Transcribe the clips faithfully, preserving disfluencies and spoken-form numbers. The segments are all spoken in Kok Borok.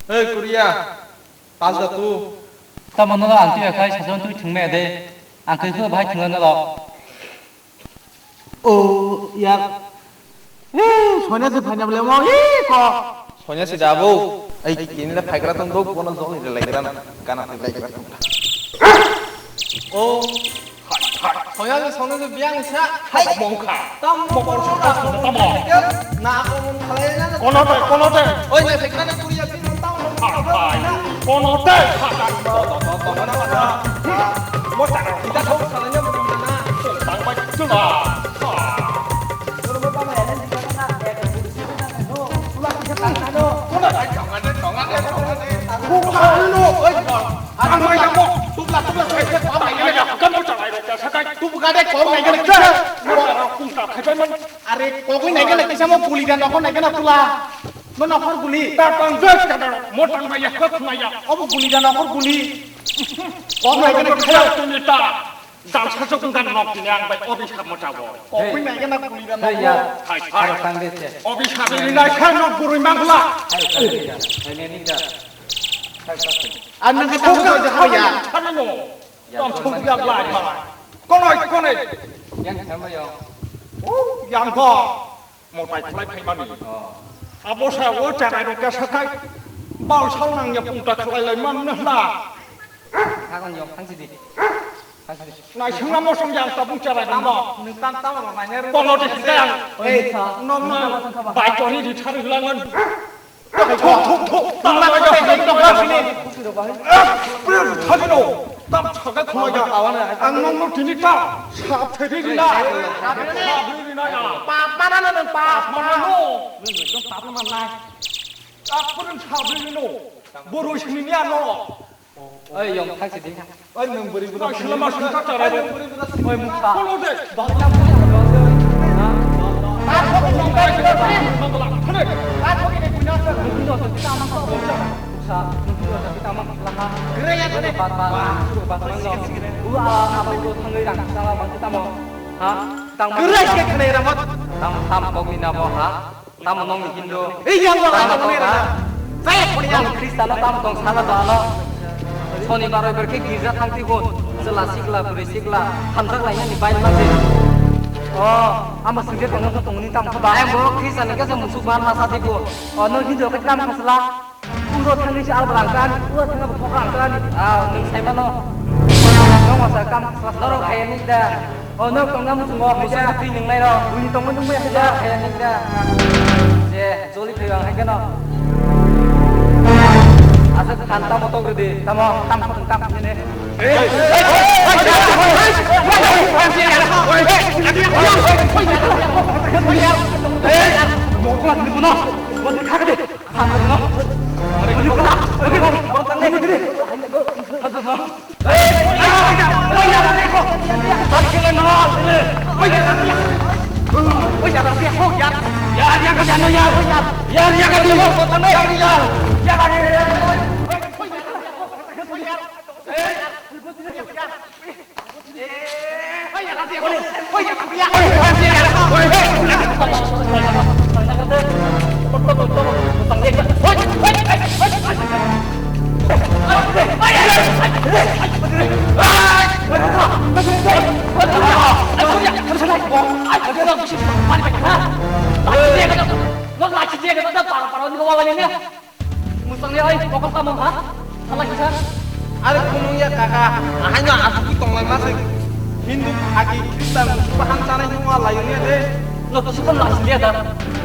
Hei, Korea, pal da tu. Tamo no ang tuya khai sajon tui thwngmaya de. Ang khai khe bahai thwngna no. O, ya. Hei, sonya se phanya bole mo, hei, ko. Sonya se da bo. Ai, ini le phaigra tong dok, bono jol ni le laigra na. Kana phai laigra tong. O. Hai, hai. Soya le sono je biang sa. Hai. Mongkha. Tam mokor sa ta sono tamo. Na ko mon khalai na. Kono te, kono te. Oi, na phekna na kuriya pin tam. Hai, hai. Kono te. Hai, hai. To, to, to, to, to, to. Mo ta. Kita thok khalai na mo na. Tang bai chula. Ha. Kono ba ma ya na. Kono ba ma ya na. Kono ba ma ya na. Ang mai damo, tubla, tubla, tubla, tubla, tubla, kan mo chalai ro, sakai. Tubu ka de kok nai gana kisa. Mo ta ra kung ta khai man. Are kok nai gana kisa mo puli dan nokor nai gana tula. No nokor guli. Ta tang je ka da, mo tang ba ya, kok na ya. Obo guli dan nokor guli. Kok nai gana kisa. Tuni ta. Dal sa sok kan nok tini ang bai obi sa mo chawo. Kok nai gana guli dan nokor. Hai, hai. Obi sa ni nai sa nok gurui mangla. Hai, hai, hai, ni da. Hai, hai. Ang nang kata ko ja ya. Ano no. Tong thung ya lai ma. Konoi, konoi. Yang sama yo. Oh, yang ko. Mo tai khlai phai mani. Oh. Abo sa o charai ro ka sakai. Bal sal nang ya pung ta khlai lai man na la. Hakon yo, hang sidi. Hang sidi. Nai sung na mo song yang ta bung charai ro. Nung tam tam ro nai ne. Kono de sida yang. Ei, no, no. Bai ko ni di thar lang man. Thok, thok, thok. Tama ka jok, thok, thok, thok. Eh, pren, thani no. Tam thaka khuma ja. Ang nong no tini ta. Sa theri ri na. Sa theri ri na ya. Pap mana no nang pap mana no. Nang nang pap mana nai. Pap pren sa theri no. Boru sini ni ano. Oi, yong thang sidi. Oi, nung buri buri. Oi, sila mas sung tak cara. Oi, mukha. Kono de. Bak na buri. Ha? Bak ko nung kai ko. Bak ko ni punya sa. Nung do sa kita mang ko. Sa, nung do sa kita mang laha. Gre ya ne. Bak bak. Bak mang no. Ua apa udah thangai dang. Salah bang kita mau. Ha? Tang mang. Gre ke kene ramat. Tang tam kok ni na mo ha. Tamo nong ni hindo. Ei, yang wala tamo nong ni ra. Saya puni yang. Tamo Krista no tamo tong sana to ano. Sonibar roi berke girja thang ti gun. Chwla sikla, bwrwi sikla, hamjak lai nani bai ma se. Oh, amo singje tong no tong ni tamo ba. Ang bo Krista ni kasa musuk ban ma sa ti gun. Oh, no hindo ke tamo kasla. Uro thangwi se alba rang kani, uro thangwi bo thok rang kani. Ah, nwng sai mano. Nwng wasa kam khwlak norok hai ni da. Oh, nwng tongna muchungo hai da. Musa twi nwng nai rok. Buni tongma nwng maya hai da. Hai ni da. Je, joli thwi ang hai keno. Asa khan tamo tok ridi, tamo tam khon tam khon ne. Musang ni oi, pokok tamo ha? Hala kisa? Are khunung ya kaka, ahaino asugwi tonglai masuk. Hindu, Khaki, Kristan, musuba ham chanai nung wa layo ni de. No kisa pun lasi liya da.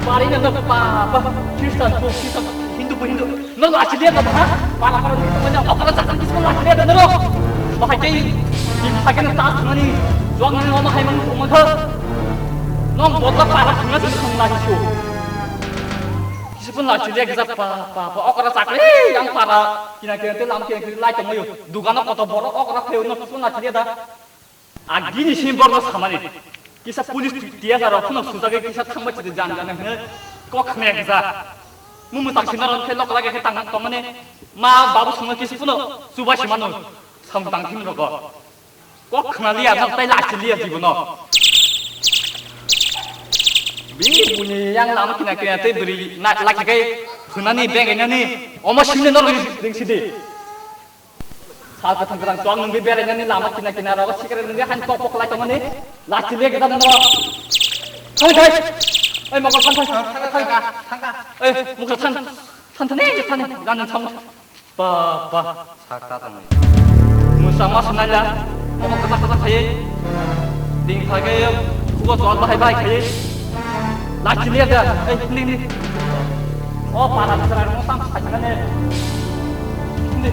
Pari na no pa pa Kristan, Buddhist, Hindu, Hindu. No lasi liya da ha? Para para ni tonglai na okra sakang kisa pun lasi liya da no. Bahai kai, ini pakai na tas mani, juang ni no mahai man kumang ha. No botla para khunga sini khunga lasi shu. Kisa pun lachiliya kisa pa pa pa okra chakri yang para kina kina te lam kina kina lai tongmayo. Dugano koto borok okra khayo no kisa pun lachiliya da. Agini sim borno samani. Kisa police tiya jaro phunok sujage kisa thangba chide jan jan he kok khme kisa. Mumu taksina ron khe lok lage khe tang tongmane ma babu songno kisa puno chuba simano samtang thim rogo. Kok khna liya, nok tai lachi liya jibono. Bini buni yang lama kina kina tei beri na laki kai Khwnani beng enani omo sini no ring sidi. Sal kathang kathang chwng nungwi berainani lama kina kina rogo sikre nungwi han tok pok lai tongmani. Lachi le gada nono. Thang thai. Oi mokol thang thai. Thang thai. Oi mokol thang. Thang thang ne thang ne. Gan thang. Ba ba. Sakta thang. Musa mas nai la. Mokol kata kata khai. Ding khai ke. Kugo chwng bahai bahai khai. Lachi le da. Oi ni ni. O para sara mo tam khai ne. Ni.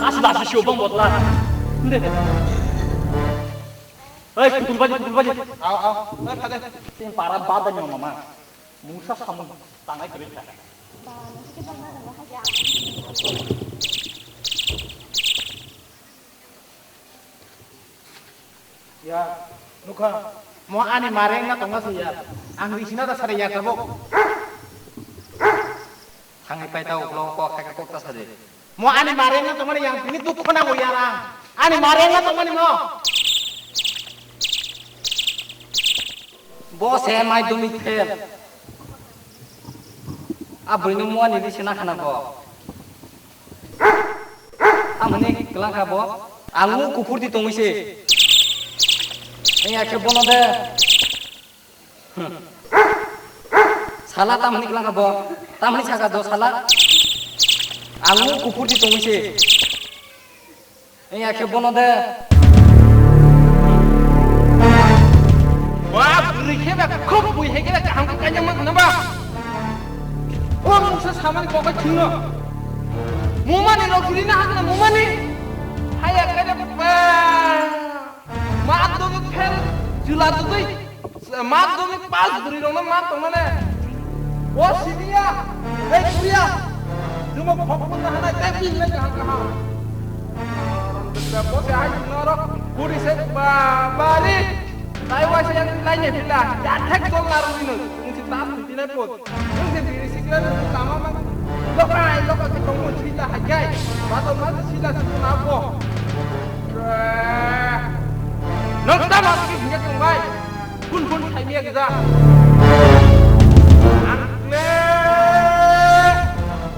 Kasi dasi siyo bang botla. Nde. Hei, putul baji, putul baji. Aw, aw. Hei, phade. Tin para bada nyo mama. Musa samun tangai kiri kha. Ya, nukha. Mo ani mareng na tonga se ya. Ang risina da sare ya tabok. Thangai pai ta uklo ko kha kha kok ta sade. Mo ani mareng na tongmani yang tini dukho nango yarang. Ani mareng na tongmani mo. Bo se madhyamik fail. A bwrwino mo ani ri sena khana ko. Amani kwlangkha bo. Ang kuphur di tongwi se. Eng akhe bono de. Sala tamni kwlangkha bo. Tamni saka do sala. Ang kuphur di tongwi se. Eng akhe bono de. Ba bwrwi khe ba khub bui hai khe ba kaham khe kanya man khana ba. O mungsa samani kokoi thwino. Mumani rok giri na hakna mumani. Haya kare ba. Madhyamik fail jula tugwi. Madhyamik pass bwrwi rokno ma tongmani. O siniya. Ei kuriya. Jumo khok punna hanai tei pin lai kaham kaham. Bo se hai norok puri se ba bari. Tai wa se yang lai ne pila. Ya thek dol na rwi no. Nung si tas ni dinai pot. Nung se biri sikla nung tama ma. Lokai lokai ke tongmo sila hagai. Ba to ma sila sikla bo. Nokta ma ki hinga tongbai. Kun kun thai miya gida. Ang le.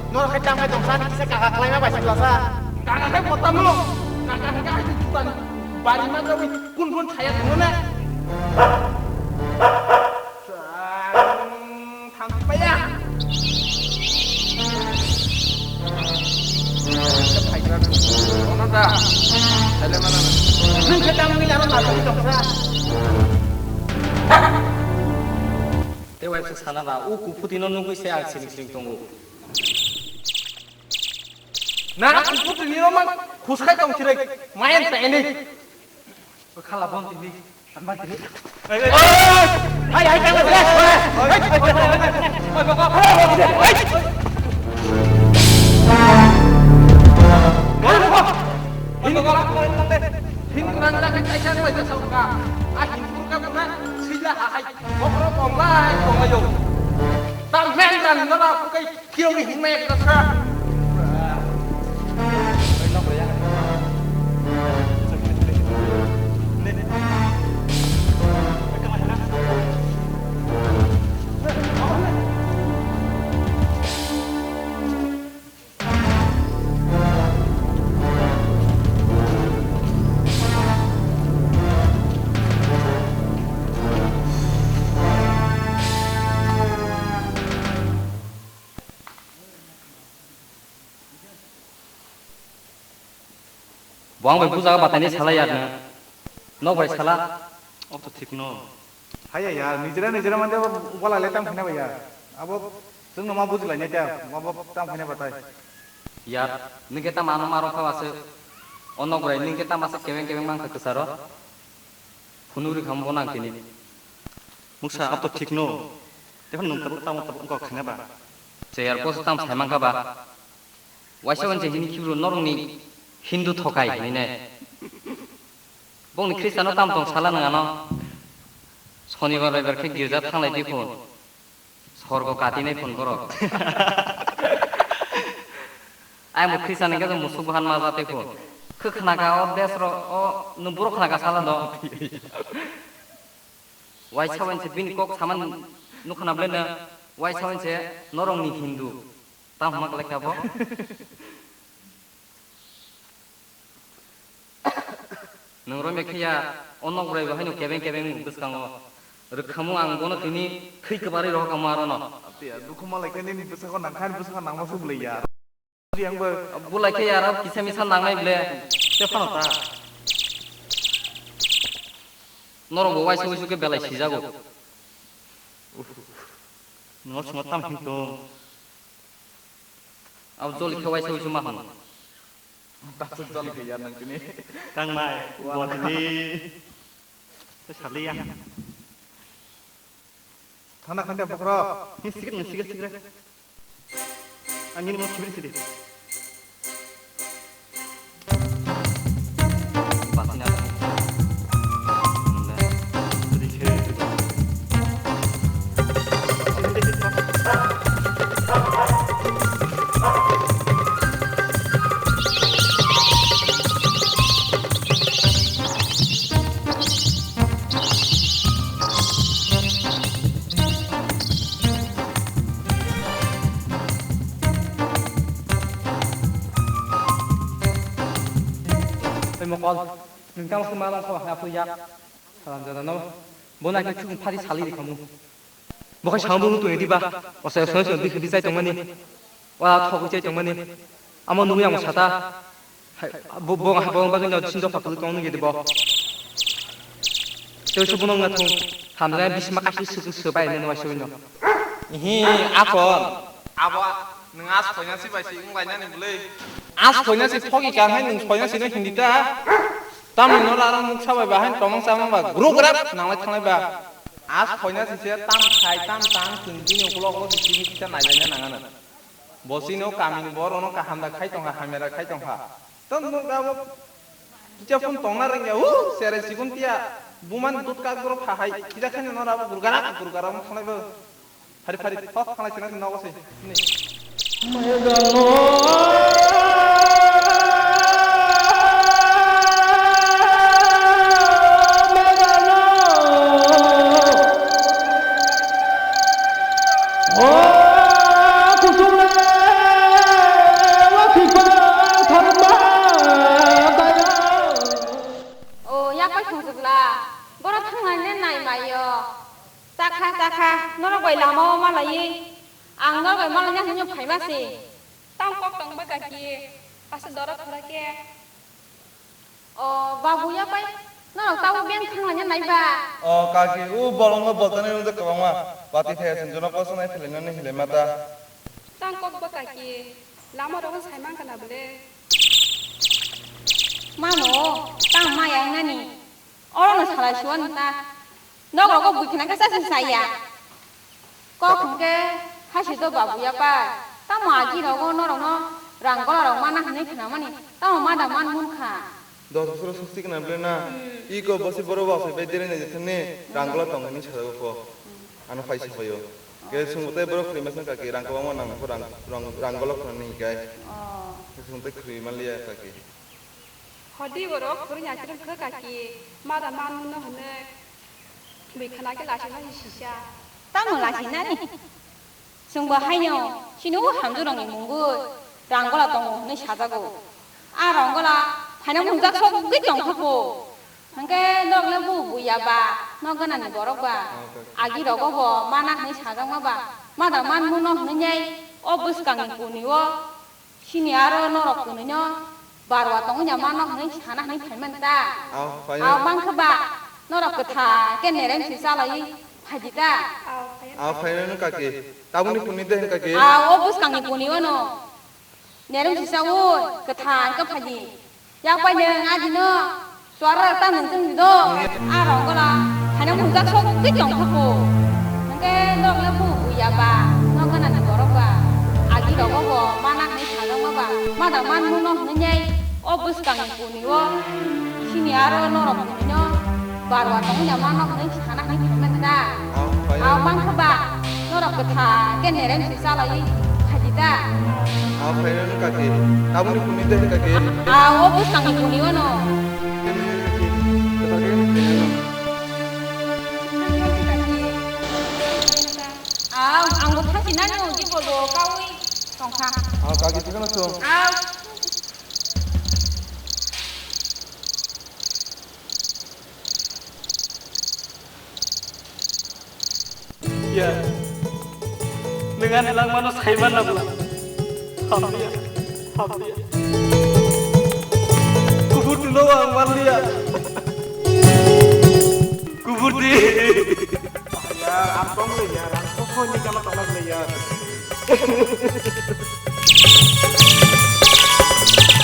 Nor khai tang khai tong san kisa kaka khlai ma bai sikla sa. Kaka khai potam lo. Kaka khai kai tu tan. Bari ma to kun kun thaya tong na. Thang paya. Ono da. Sale mana. Nung khe tang mila no nalai tong sa. Te wai se sana ba, u kuphuti no nugui se ang siring siring tongo. Na kuphuti ni no man khuskai tong siring. Mayan ta ini. Khala bon tini. Amban tini. Hai hai hai. Hin kurang jaga kaisa bai jasa ka. Ah hin kurang ka na sila hai. Bokro bonglai bonglayo. Tam hen dan na kai. Kiyong ni hingmai ka sa. Bo ang bai bujago bataini salai ya nw. Nok bai sala. Obo to thik no. Haiya ya, nijera nijera mande bo ubalai le tam khina bai ya. Abo chwng no ma bujilainai ta, abo tam khina batai. Yar, nike tam ano maro kha ase. O nok bai nike tam ase kebeng kebeng mang kha kwcharo. Phunuk ri kham bo nang tini. Muksa, abo to thik no. Tei phano nwng tabuk tamo tabuk wngkha khwna ba? Cheyar post tam sai mankha ba? Waisa waisa hini khibru norokni Hindu thokai hinwi nai. Bongni Khristiano tam tong sala nwng ano. Sonibar raibar khe girja thanglai di phun. Sorgo katinai phun borok. Ayang bo Khristian hwnkhe musuk buhan ma jatwi phun. Khe khwnaka o desro o nwng borok khwnaka sala do. Waisa waisa bini kok saman nukha na belai no. Waisa hwnse norokni Hindu. Tamo hwnma kwlai kha bo? Nwng romya khe ya, o nok bwraibo haino kebeng kebeng bwskango. Rwkhamu ang bono tini thwi kwbarwi rohorkhamu arono. Apiya, dukhu malai khe nini bwsako nangkha, ani bwsako nangma se bwlai ya. Ang bo bulai khe ya, aro kisa misa nangnai ble. Tei phano ta. Norok bo waisa wuisu khe belai sijago. Nwng swngo tam him tong. Abo joli khe waisa wuisu ma hwn. Tasuk joli khe ya nang tini. Tang nai, wa. Bo tini. Tei saliya. Thana khande bokhorok. Ni sikit, ni sikit, sikit. Ang ini mau sibir sidi. Tei mokol, nwng tamo khe ma lang kho, ha phu yak. Salam jada no. Bo na khe chukung phari sali ri khamu. Bo khai samung tong di ba. Osai osai osai bikhi bichai tongmani. Wa thok bichai tongmani. Amo nungwi ang sata. Hai, bo, bo, bo bagwi no sin dopha kwlwi tong nungwi di bo. Tei se bono wngna thung. Hamjai bisma kashi suk suk bai nang waisa wino. Ihi, akon. Abo, nwng as khoina si bai si wng lainani bwlwi. As khoina si phogi kan hai nwng khoina si no hindi ta. Tamni no laro muksa bai bahai tomong chamang ba gruk rak nanglai thanglai ba. As khoina si se tam khai tam tang chwng bini ukulok o bisi ni kisa nailaina nangano. Bo chini o kamini borok no kaham da khai tongkha, hamya da khai tongkha. Tamo abo kicha phone tongna rwngya, hu, sere sikun tiya, bumani dut kak borok phahai, kisa khaina no rabo gurgarak, gurgarak wng thanglai bo. Phari phari thok thanglai sina nogo se. Ni. O, yak bai thwngchwkla, borok thangnaine nai maio. Chakha, chakha, norok bai lama o malaiwi, ang norok bai malaina hwnwi phai ma se. Tamo kok tong ba kaki, asa doro khora khe. O, babu ya pai, norok tamo beng thanglaina nai ba? O, kaki, o bolongo boltani rwjak kwbangma, bati thaya swngjwno koso nai philainani hilai mata. Tamo kok ba kaki, lama rogo sai man kana bwle. Mano, tamo maya wngnani. Orono salai suan ta. Nogrogo bui khna khe chasi saya. Kok hwnkhe haisi do babu ya pai. Tamo agi rogo norokno rang gola rok mana hwnwi khnamani. Tamo ma da man mun kha. Dos bosor suk sikna ble na. Hmm. Iko bosi boro ba sai bai dere ne jethne rang gola tong hwnwi sajago pho. Hmm. Ano paisa paio. Ke sungte boro khri masang kaki rang kwbangma nang pho rang, rang, rang gola khnani hikai. Oh. Ke sungte khri maliya kaki. Hodi borok phwrwng ya chwrwng kha kaki, mada manmano hwnwi bui khna khe lachi lachi sisa. Tamo lachi nani? Chwngbo haino chini o hamjwk rokni mungwi rang gola tongo hwnwi sajago. A rang gola phaina mungjak sogwi tongkha kho. Hwnkhe norokle bu buya ba, nok ganani borok ba, agi rogo bo mana hwnwi sajakma ba, mada manmano hwnwi nai o bwskangni kuni o. Sini aro norok kwnwino barwa tongwi ya mano hwnwi sana hwnwi phaiman ta. Aw, phaio. Aw, bangkha ba norok kwtha khe nerem si chalai phaidi ta. Aw, phaino kaki. Tabukni kuni de kaki. Aw, o bwskangni kuni wano. Nerem si chawi kwtha khe phaidi. Yak pai nang adino. Suara ta nung tong do. A rong gola. Hana mung jak sok twi tong kha ko. Hingke nok le bu bu ya ba. Nok gana ni borok ba. Agi rogo bo mana hwnwi sajak ma ba. Ma da man muno hwnwi nai. O bwskang ni kuni o. Sini aro norok kuni no. Barwa tong ya ma nok hwnwi sana hwnwi thangna da. Aw, pai. Aw, mang kha ba. Norok kwtha ke nerem si salai. Khaji da. Aw, pai no kaki. Tabuni kuni de kaki. Aw, o bwskang ni kuni o no. Aw, ang bo thang Nanu jibo bo kaui tongkha. Ah, kaki tikano chwng. Ah. Ya. Nwng ani langmano saiman na bwla. Hamya. Hamya. Kubur dino ang manliya. Kubur di. Yar, ang tong le yar, ang tong le yar, ang tong le yar.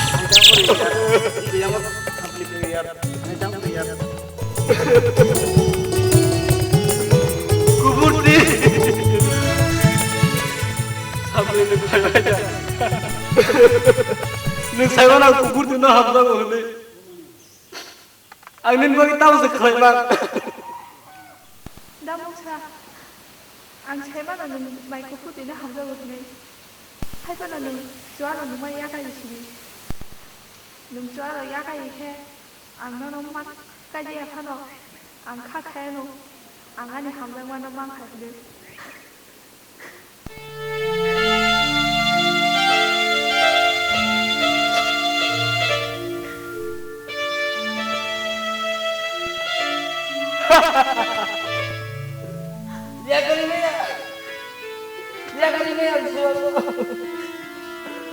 Ang tong le yar, ang tong le yar. Kubur di. Sampai ni kaya aja. Ni saya mana kubur di na hamsa boleh. Ang nini bagwi tamo se khlai man. Da mungsa, ang sai mano nwng mai kuphur twi no hamjago hwnwi. Hai phano nwng chuano nungma yakai sini. Nwng chuano yakai khe ang nono ma kaiya phano ang kha khayano ang ani hamjakmano mankha hwnwi. Yakari maya. Yakari maya.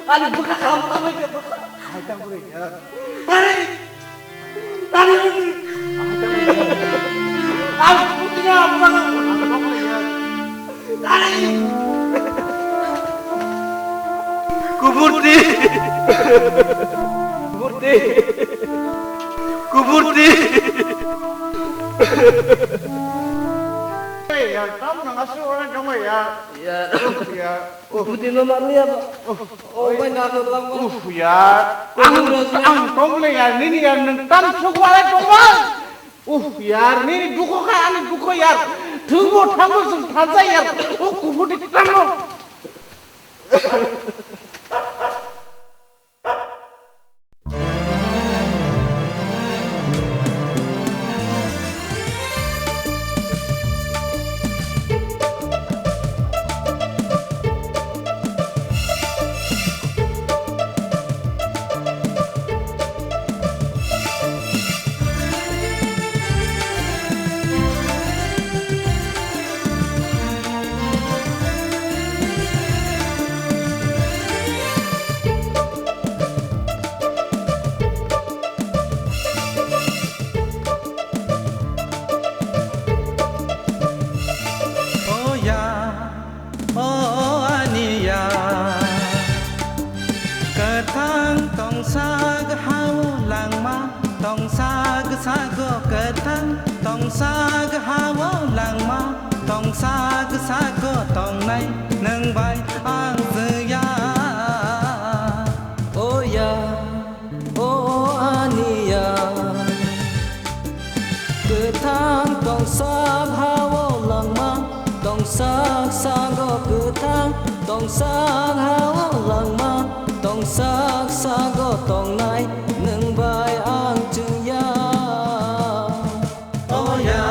Ani bwkha kham kham khe bwkha. Hai ta bwrwi ya. Are. Tari! Ang putri apa? Tari! Kuburti! Kuburti! Kuburti! Ya, kamu nang asu orang kamu ya. Ya. Ya. Kuburti no mami apa? Oh, bai na ko lang. Uff, ya. Ang, ang tong le ya, nini ya, nang tam suk wala tong ba. Uff, yar, nini dukho kha, ani dukho, yar. Thwngbo, thangbo, chwng thansa, yar. O kubuti tamo. O ya, o ani ya. Kwthang tongsak hao langma, tongsak sago kwthang, tongsak hao langma, tongsak sago tongnai, nwng bai ang jwya. O ya. O aniya, kwthang tongsak hao langma, tongsak sago kwthang, tongsak hao langma, tongsak sago tongnai, nwng bai ang chwngya. Oh ya.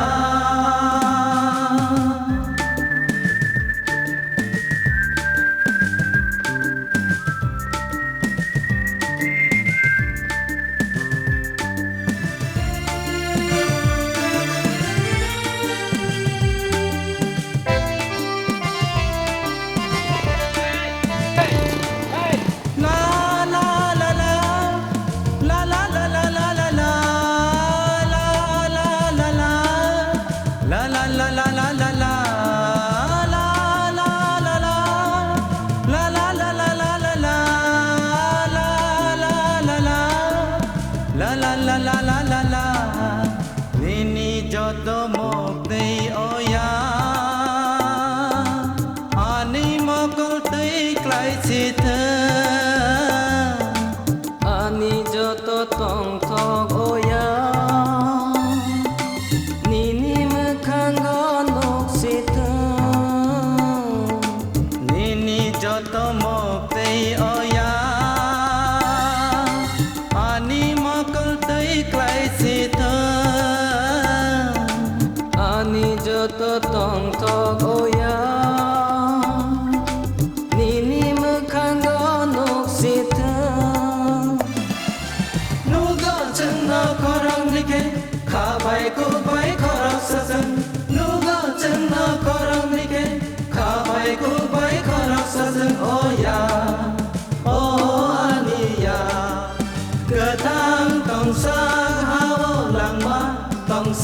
La, la, la, la.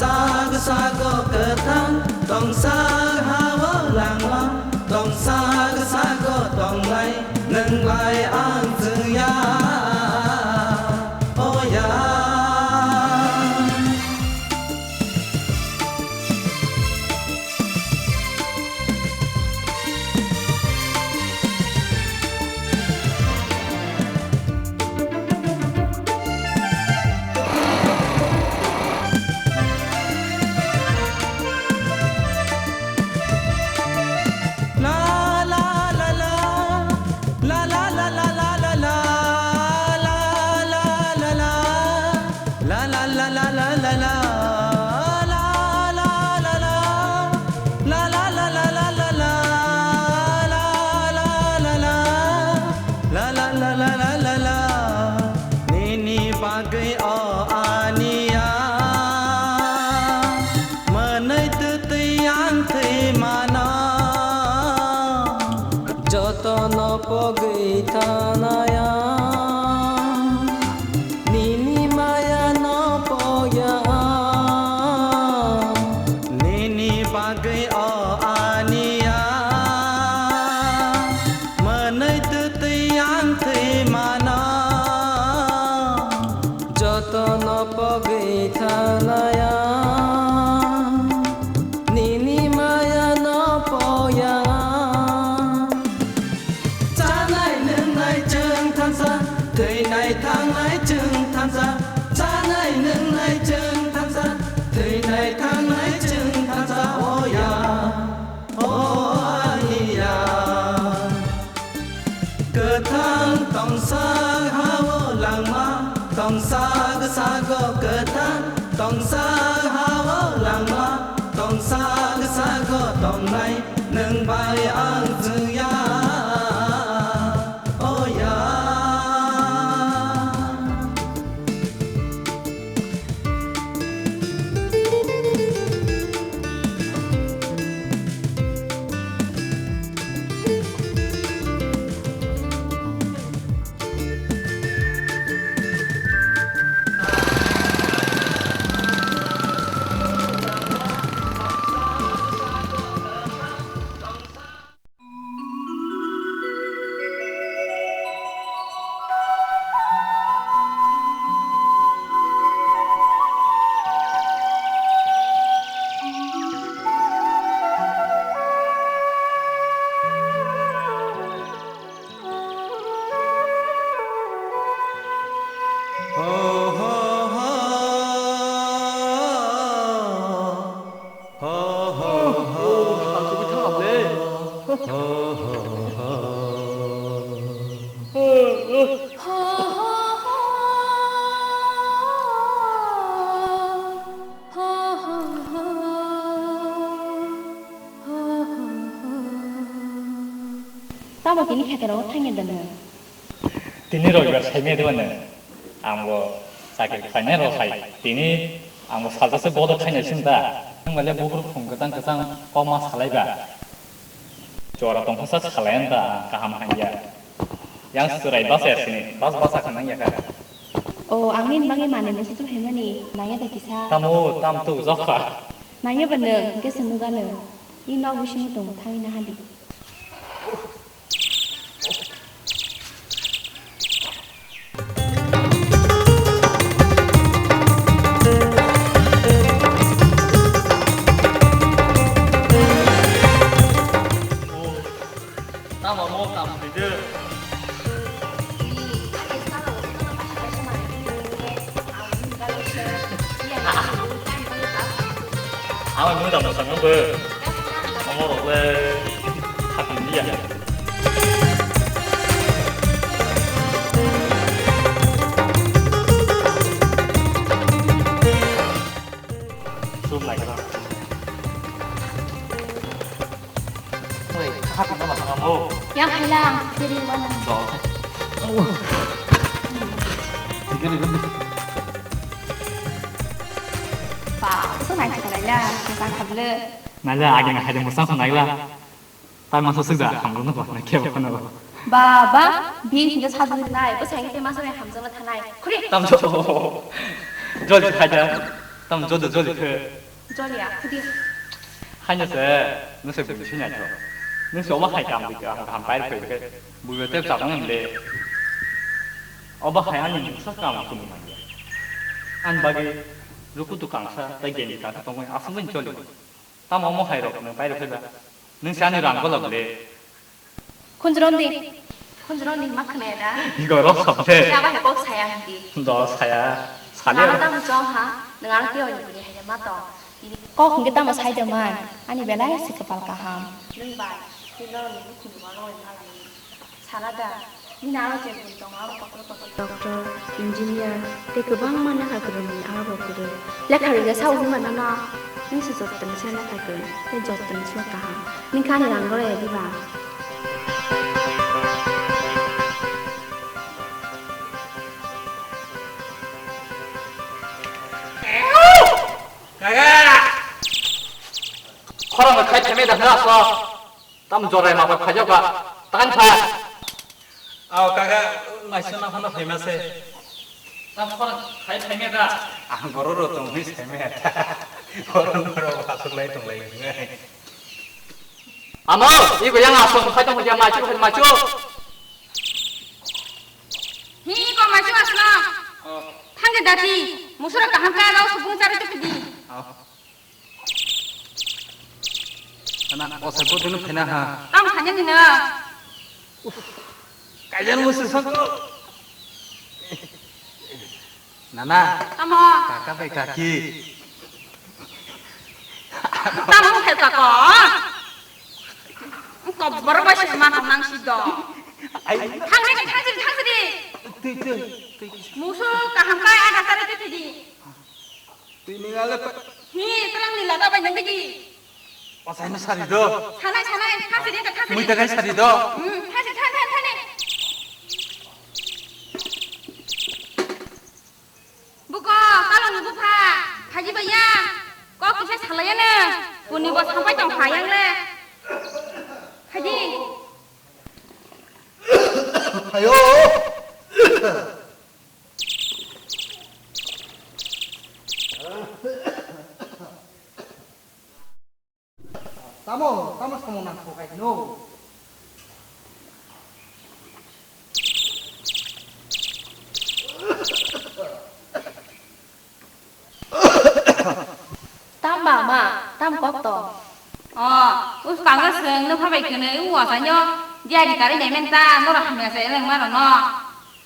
Sago sago kwthang tongsa ha-o langma, tongsa sago tonglai nwng bai ang chwngya, o ya. Nini bagwi o aniya mwnwi twtwi ang thwi mano. Jotono pogwi thanaya nini maya no pogya. Nini bagwi o aniya mwnwi twtwi ang thwi mano. Jotono pogwi thanaya nini maya no pogya. Chanai nwngnai chwng thansa, thwinai thangnai chwng thansa. Chanai nwngnai chwng thansa, thwinai thangnai chwng thansa, o ya, o ani ya. Kwthang tongsa ha-o langma, tongsa sago kwthang, tongsa ha-o langma, tongsa sago tongnai. Nwng bai ang chwngya, o ya. Tamo tini khetero thangya dano. Tini roibar saimaya dibano. Ang bo chakri khlainai rw hai. Tini ang bo salsa se bodo khainai sing da. Nwng bai le buphuru phung kwchang kwchang kok ma salai ba. Jora tongthoksa salai da kaham hanya. Yang chwrai bachaya sini, bas basa kha nang ya kha. O, ang nini bagwi manwi musutu hwnmani, nangya da kisa. Tamo, tam tu jokha. Nangya ba nwng, hwnkhe se nukha nwng. Ni nok bisingo tongo, thangwi naha di. Tamo mo tam khaide. Ang mui dam sang nang bo. Amo rok le khatin dia. Sum lai kha. Oi, kha kha ma thang mo. Yang hai lang, diri wana. So. Ba, so nai kha lai la, ka kha ble. Nai la, agi na hai de musang so nai la. Tai masa sik da, hamlo no ba, na khe ba na ba. Ba, ba, bi hinga sa du nai, bo sai ke masa nai hamjang la thanai. Khuri. Tam so. Jol khai da. Tamo jodi jodi khe. Joli a, khudi. Haino se, nung se bini sini ajo. Nung se omo hai kam dikhe, ang ham pair khe dikhe. Buibo tep chapang himle. Obo hai ani mungsa kam chumui manya. Ani bagwi rukutu kangsa, tei gendi kangsa tongwi aswk bai joli. Tamo omo hai rok nung pair khe ba. Nung se ani rang gola bole. Khunjrong di. Khunjrong di ma khne da. Goro sabte. Ya ba he kok saya handi. Do saya. Sali. Nang tamo chong ha. Nang ang tio ni bini hai ma to. Kok hingke tamo sai de man. Ani belai si kepal kaham. Nung ba. Tino ni khunjrong ma lai. Sala da. Nini aro je bun tong aro kotor kotor. Doctor, engineer, tei kwbangma lekha kwrwngni aro bo kwrwi. Lekha rwja sa wngwi mano no. Nung se jottoni se lekha kwrwng, tei jottoni se kaham. Nini kani rang rwya diba? Kaka! Khorang khai thame da hna so. Tam jorai ma phai phajok ba. Tan pha. Aw kaka, maisuna phano phaima se. Tam khorang khai phaima da. Ang borok rok tong hi saima da. Borok rok asuk lai tong lai. Amo, ibo yang asuk khai tong dia machu khai machu. Hi ko machu asna. Oh. Thangge dati, musura kaham ka rau subung chari tu pidi. Oh. Ana, o se bo dinu phena ha. Tam khanya ni na. Kajan musu sako. Nana. Tamo. Kaka bai kaki. Tamo khe kako. Ko borok bai se ma tong nang si do. Ai. Thang ni thang si thang si di. Tui tui tui. Musu kaham kai ada tare tui di. Twi ni ngale pa. Hi, tlang ni lada bai nang digi. Pasai no sari do. Sanai, sanai, thasi di, thasi di. Mui takai sari do. Hmm, thasi, thasi, thasi, thasi. Buko, kalo ni bupha, phaji baya. Kok kisa salaya na. Kuni bo sampai tong hayang le. Phaji. Ayo. Tamo, tamo samung nang kok ai no. Tam ba ma, tam kok to. O, us kanga seng no phabai kene u wasanyo diari kare nemen ta noro hamya se leng maro no.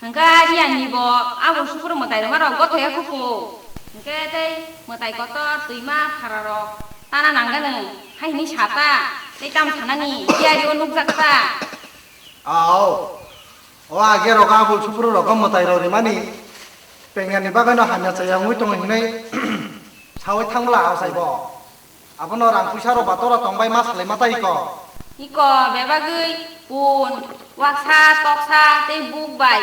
Hingke ani ani bo abo sukro mwtai rwma rok gothoya khupu. Hingke tei mwtai kotor twima phara rok tana nangani hai hwnwi sata tei tamo sanani diari o nukjak ta. Ao, o age rok abo sukro rok mwtai rok rimani pengyani bagwi no hamya chaya wngwi tongo hinwi sawi thangla ao saibo. Abono rang puisa rok ba tora tongbai ma salai ma tai ko. Iko bebagwi pun, waksa, toksa tei buk bai,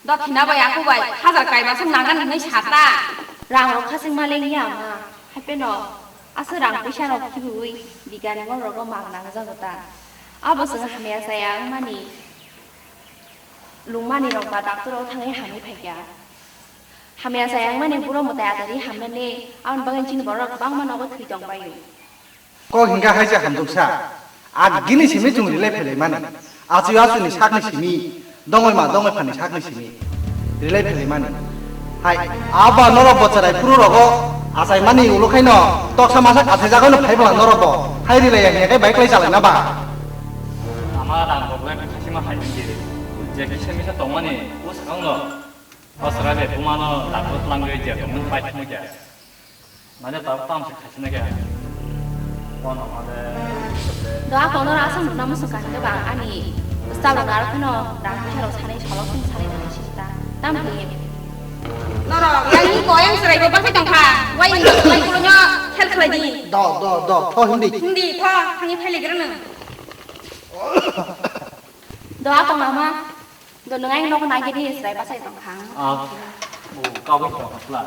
dokhina bai, aku bai, hajar kaiba se nangan hinwi sata. Rang rok khasing ma leng ya ma, haipeno aswk rang puisa rok khibiwi bigani mol rogo mang nangjago ta. Abo chwng hamya chaya wngmani, lungmani rok ba doctor o thangwi hamwi phaikha. Hamya chaya wngmani buro mwtai atari hamnani, aboni bagwi chini borok kwbangma nogo thwi tongbaio. Kok hingkha hai se hamjwksa, agini simi chwng rilai phelaimani, achu achuni sakni simi, dongoi ma dongoi phani sakni simi, rilai phelaimani. Hai, aba norok bo cherai phuru rogo achaimani ulo khaino toksa masa kathai jagano phai bwla norok bo, hai rilai ya hingkhe bai klai chalaina ba? Ama rang rok le khasima hai wngdi, je kisa misa tongmani bwskango no. O chwrai bai bumano daklo twlangwi je tongmani paithakma khe. Mane tabuk tamo se khaisina khe. Kono mane. Do a kono asam rwna muchung kaham khe ba ang ani bwsa rok aro kheno rang puisa rok sanai solok song sanai nai sista. Tam khe. Norok yang ni ko yang chwrai bo bachai tong kha. Wai ni lai kulo nyo khel khlai di. Do do do tho hindi. Hindi tho thangwi phai le gra nang. Do a kono ma. Do nang ai nok nai gidi chwrai bachai tong kha. Ah. Oh, kabo tong kha pla.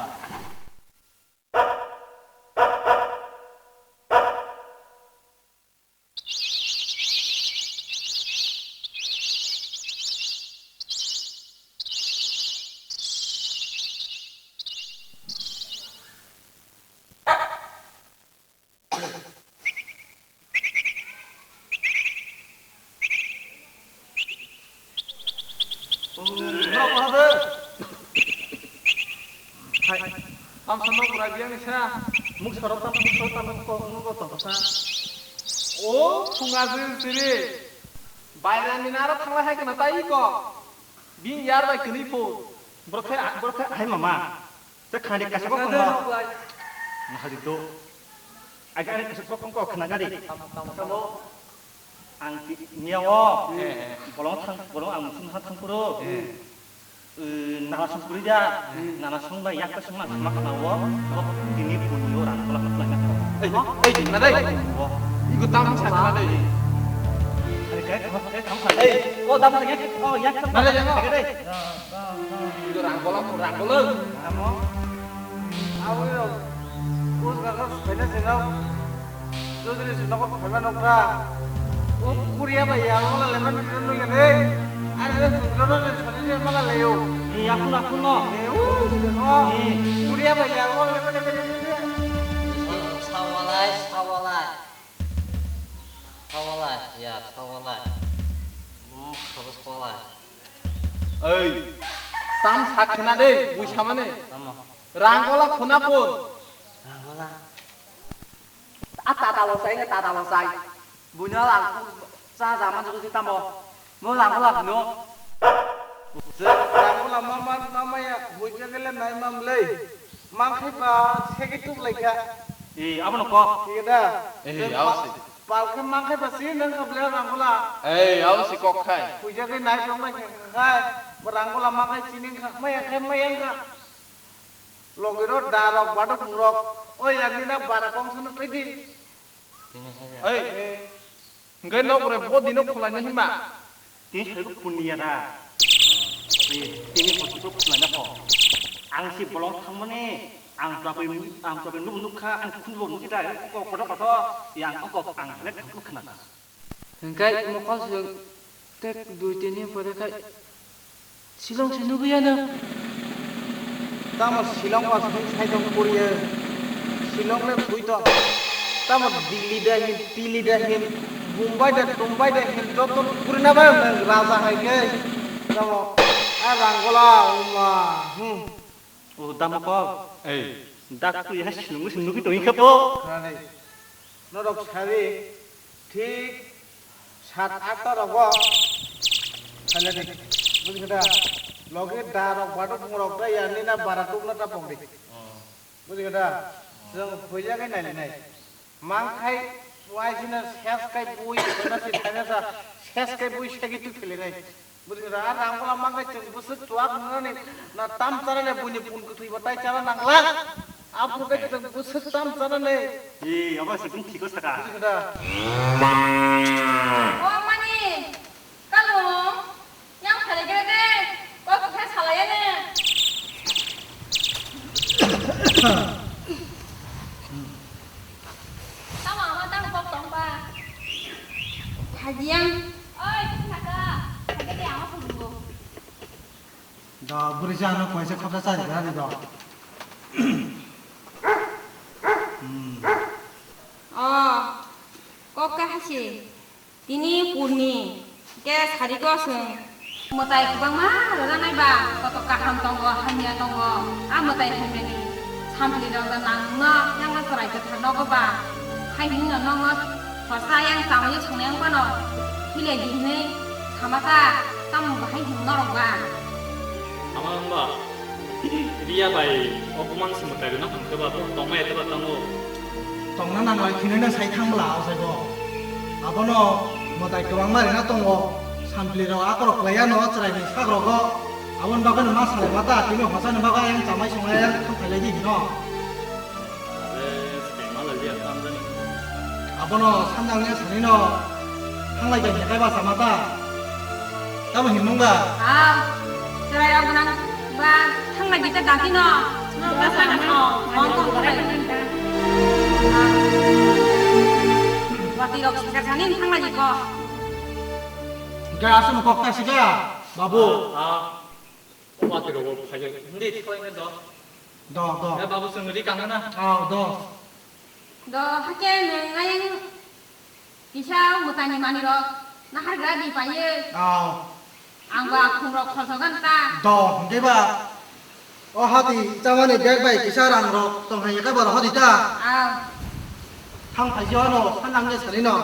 Norok bahadwk. Hai, tamsa nok bwrag yang sa. Muk sarok tam, muk sarok tam, kok nung kok tong sa. O, thunga jil siri. Bairani naro thanglai hai kana tai ko. Bini yar bai kwnwi phu. Borok khai, borok khai hai mama. Se khani kaisa kok khana. Nahadi do. Aga ani kaisa kok khana gari. Tamo. Ang ti niya o. Eh, eh. Bolong thang, bolong ang musim ha thang puro. Eh. Eh, nala song puri da. Eh. Nala song ba yak song ma ma khana o. Kok tini puni o rang kola kola na. Eh, eh, na dai. Igo tam sa na dai. Hari kai kam kai kam sa. Eh, o dam sa yak, o yak sa. Na dai, na dai. Igo rang kola, rang kola. Amo. Awi rok. Us gagos bene sino. Jodiri sino ko phema nokra. O kuria ba ya wala lemon kiro no ya de. Are de sungro no le sani de mala leyo. Ni aku aku no. E o no. Ni. Kuria ba ya wala lemon kiro no ya. Sawalai, sawalai. Sawalai, ya, sawalai. Hmm, sawalai. Ei, tam sak khna de, bui samane. Tamo. Rang kola khuna pun. Rang kola. A tata lo sai, tata lo sai. Bunya lang cha zaman jugo si tamo. Mo lang kola no. Rang kola mama, mama ya, bui jagele nai mam lei. Mang khai ba, segi tuk lai kha. Eh, amo no kok. Iya da. Eh, awas. Pal khe mang khai ba si nang kha ble rang kola. Ei, abo si kok khai. Puja khe nai tong nai khe khai. Rang kola mang khai chini kha, maya khai maya kha. Logi ro da rok baduk murok. Oi, ani na bara kong sunu khai di. Ei, hingke nok re bo dino khulai na hima. Tini sai ko punia da. Tini ko to khulai na ko. Ang si bolong thangmani. Ang tabai, ang tabai nuk nuk kha, ang khun bo nuk ita, ko koto koto, yang ko ang lek nuk khna. Hingkai mokol sung tek dui tini pore kai silong se nugui ano. Tamo silong ba sung sai tong puriye. Silong le bui to. Tamo Delhi da hin, Delhi da hin, Mumbai da, Mumbai da hin, joto purina ba nang raja hai ke. Tamo a ranggola uma. Hmm. O damo kok. Ei. Dak tu ya sinungu sinungu to ingkha po. Khani. Norok sari thik sat atta rogo. Khala de. Bujhi kha da. Logi da rok badu phung rok ta ya ni na bara tuk na ta pok de. Bujhi kha da. Jong hoya ke nai nai. Mangkhai waisina ses kai bui, na si thanya sa ses kai bui segi tu khele nai. Budi ra rang bola mangkhai chwng bwswk chuak nani na tam chana ne buini pun kwthwi batai chana nangla. Aphuru kai chwng bwswk tam chana ne. Ee, abo se bung thiko saka. Budi ra. O mani. Kalo, yang phalai khe de, kok khe salai ne. Tamo ama tang kok tong ba. Haji yang. Oi, thaka. Thaka de ama phungo. Da bwrwi sa ano kaisa khapsa chari kha ni do. Hmm. O, kok kha hasi. Tini purni khe sariko chwng mwtai kwbangma rwjaknai ba, koto kaham tongo, hamya tongo. A mwtai hamyani samplirok da nangno yang chwrai kwthar nogo ba. Hai hwnwi no nokno khorsa yang chamwi songnai wng phano thwilaidi hwnwi sama ta, tamo bahai hwn norok ba? Ama wngba? Riya bai opoman se mwtai rwna hwn khe ba tongmaya khe ba tamo? Tongna nanglai khinwi no sai thang bwla o saibo. Abono mwtai kwbangma rwna tongo. Sampli rok akorok kwlai ano chwrai ni sak rogo. Aboni bagwi no ma salai ma ta, tini hosa ni bagwi ayang chamai songlai ayang thang khailai di hino. Are, se ma lai ya, tam jani. Abono sanjang ya sani no, thanglai jani kai ba sama ta. Tamo hin nung ba? Ah, chwrai rok gwnang ba, thanglai jita dati no. Nang ba sa no, kon kon ko bai. Ah. Wati rok sikar sani thanglai jiko. Ga asu no kok ta sika, babu. Ah, ah. O watwi rogo phai, hindi thikhlai khe do. Do, do. Eh, babu, chwng ri kang na? Ah, do. Do hake nwng ayang kisa mwtani manwi rok nahargra di paye. Aw. Ang ba khum rok khorsogan ta. Do hingke ba. O hati chamani bag bai kisa rang rok tong hai ka baro hadi ta. Aw. Thang phai jo no sanang ne sari no.